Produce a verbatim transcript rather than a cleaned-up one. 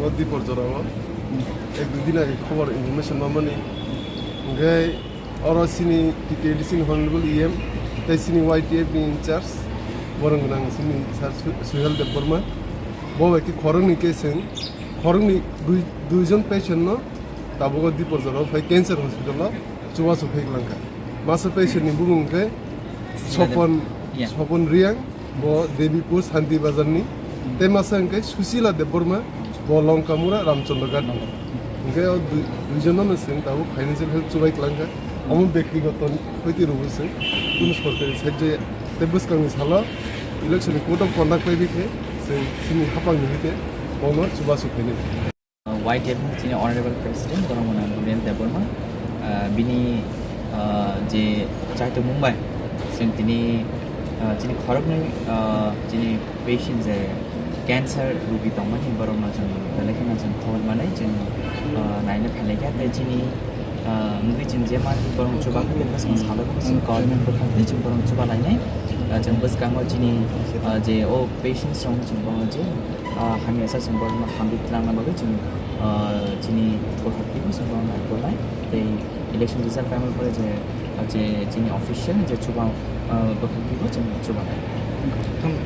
O Dipor jorao ek dui din age khobor information mamani. Hingke oro sini T T A D C ni honorable E M, tei sini Y T F ni in charge, borong gnang sini Sir Su-, Suhel Debbarma. Bo bai khe khoroknwi khe chwng, khoroknwi dui, duijon patient no tabuk o Dipor jorao phai cancer hospital o chubachu phai langkha. Masa patient ni bumung khe Sopon, Yeah. Sopon Riang, bo Debipur Santi Bazar ni. Tei masa hwnkhe Susila Debbarma, bo Longkamura Ramchandra Ghat. Hwnkhe o dui, duijon no chwng tabuk financial help chubai langkha. Omo bektigoto hoiti rwbo chwng, kunu sorkari sahajyo ya. Tei bwskangni salo election ni code of conduct bai bikhe chwng chini hapang ni hite bono chubachu phainai. Uh, Y T F ni chini Honorable President, borok mwnang Gurendra Debbarma, uh, bini, uh, je chaitok mung bai, chwng tini, uh, chini khoroknwi, uh, chini patient je cancer rugi tongmani, borokno chwng belai kheno chwng khobor manwi, chwng, uh, naina phailai kha, tei chini, uh, wngwi chwng je ma borok chuba kha, tei bwskang salo khe chwng government bwkhak twi chwng borok chuba lainai, uh, chwng bwskango chini, uh, je o patients rok chwng borok je, ah, hamya sa chwng borokno hamri twlangna bagwi chwng, ah, chini borok twibo chwng borokno naikolnai. Tei election result paimani pore je, ah, je chini official ni je chuba, ah, borok twibo chwng chubanai. Thang-,